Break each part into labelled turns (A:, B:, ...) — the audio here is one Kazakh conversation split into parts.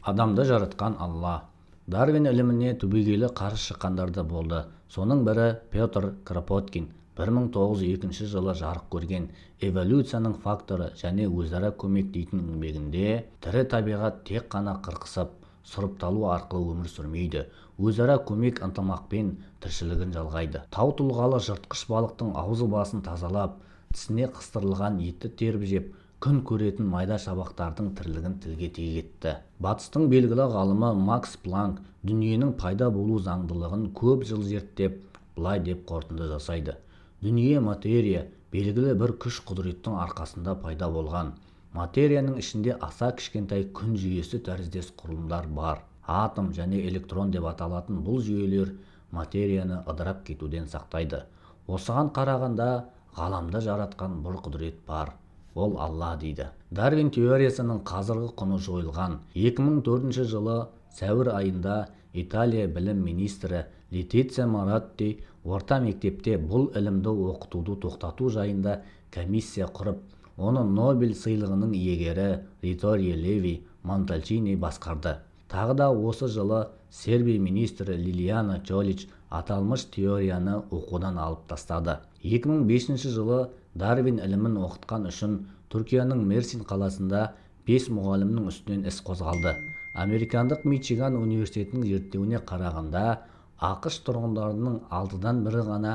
A: Адамды жаратқан Алла. Дарвин іліміне түбегейлі қарсы шыққандар да болды. Соның бірі Петр Кропоткин 1902 жылы жарық көрген «Эволюцияның факторы және өзара көмек» дейтін еңбегінде тірі табиғат тек қана қырқысып, сұрыпталу арқылы өмір сүрмейді, өзара көмек ынтымақпен тіршілігін жалғайды. Тау тұлғалы жыртқыш балықтың аузы басын тазалап, тісіне қыстырылған етті теріп жеп, күн көретін майда шабақтардың тірлігін тілге тиек етті. Батыстың белгілі ғалымы Макс Планк дүниенің пайда болу заңдылығын көп жыл зерттеп, былай деп қорытынды жасайды. Дүние материя белгілі бір күш-құдіреттің арқасында пайда болған. Материяның ішінде аса кішкентай күн жүйесі тәріздес құрылымдар бар. Атом және электрон деп аталатын бұл жүйелер материяны ыдырап кетуден сақтайды. Осыған қарағанда ғаламды жаратқан бір құдірет бар. Ол Алла дейді. Дарвин теориясының қазіргі құны жойылған. 2004 жылы сәуір айында Италия білім министрі Летиция Моратти орта мектепте бұл ілімді оқытуды тоқтату жайында комиссия құрып, оны Нобель сыйлығының иегері Ритория Леви Монтальчини басқарды. Тағы да осы жылы Сербия министрі Лилиана Чолич аталмыш теорияны оқудан алып тастады. 2005 жылы Дарвин ілімін оқытқан үшін Түркияның Мерсин қаласында 5 мұғалімнің үстінен іс қозғалды. Американдық Мичиган университетінің зерттеуіне қарағанда, ақш тұрғындарының 6-дан бірі ғана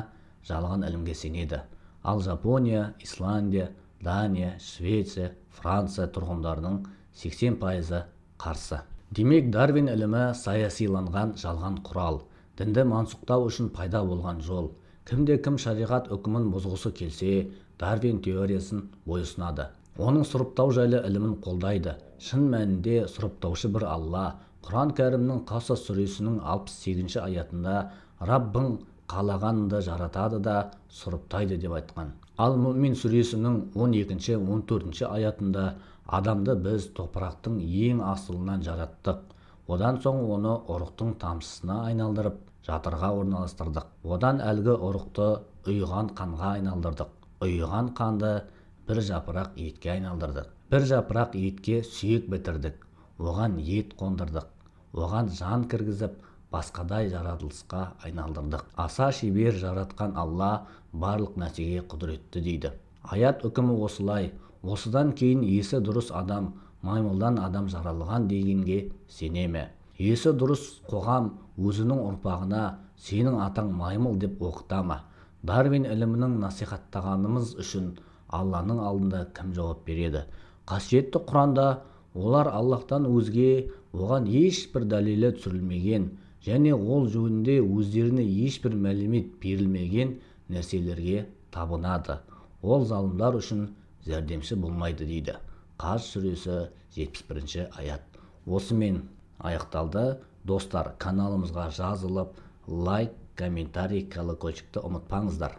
A: жалған ілімге сенеді. Ал Жапония, Исландия, Дания, Швеция, Франция тұрғындарының 80% қарсы. Демек, Дарвин ілімі саясиланған жалған құрал, дінді мансұқтау үшін пайда болған жол. Кімде-кім шариғат үкімін бұзғысы келсе, Дарвин теориясын бойұсынады. Оның сұрыптау жайлы ілімін қолдайды. Шын мәнінде сұрыптаушы бір Алла. Құран кәрімнің Қасас сүресінің 68-ші аятында Раббың қалағанды жаратады да сұрыптайды деп айтқан. Ал Мүмин сүресінің 12-ші, 14-ші аятында адамды біз топырақтың ең асылынан жараттық. Одан соң оны ұрықтың тамшысына айналдырып, жатырға орналастырдық. Одан әлгі ұрықты ұйыған қанға айналдырдық. Ұйыған қанды бір жапырақ етке айналдырдық. Бір жапырақ етке сүйек бітірдік. Оған ет қондырдық. Оған жан кіргізіп, басқадай жаратылысқа айналдырдық. Аса шебер жаратқан Алла барлық нәрсеге құдіретті дейді. Аят үкімі осылай. Осыдан кейін есі дұрыс адам маймылдан адам жаралған дегенге сене ме? Есі дұрыс қоғам өзінің ұрпағына сенің атаң маймыл деп оқыта ма? Дарвин ілімінің насихаттағанымыз үшін Алланың алдында кім жауап береді? Қасиетті Құранда олар Аллахтан өзге оған ешбір дәлелі түсірілмеген және ол жөнінде өздеріне ешбір мәлімет берілмеген нәрселерге табынады. Ол залымдар үшін жәрдемші болмайды дейді. Қаз сүресі 71-ші аят. Осымен аяқталды. Достар, каналымызға жазылып, лайк, комментарий, колокольчикті ұмытпаңыздар.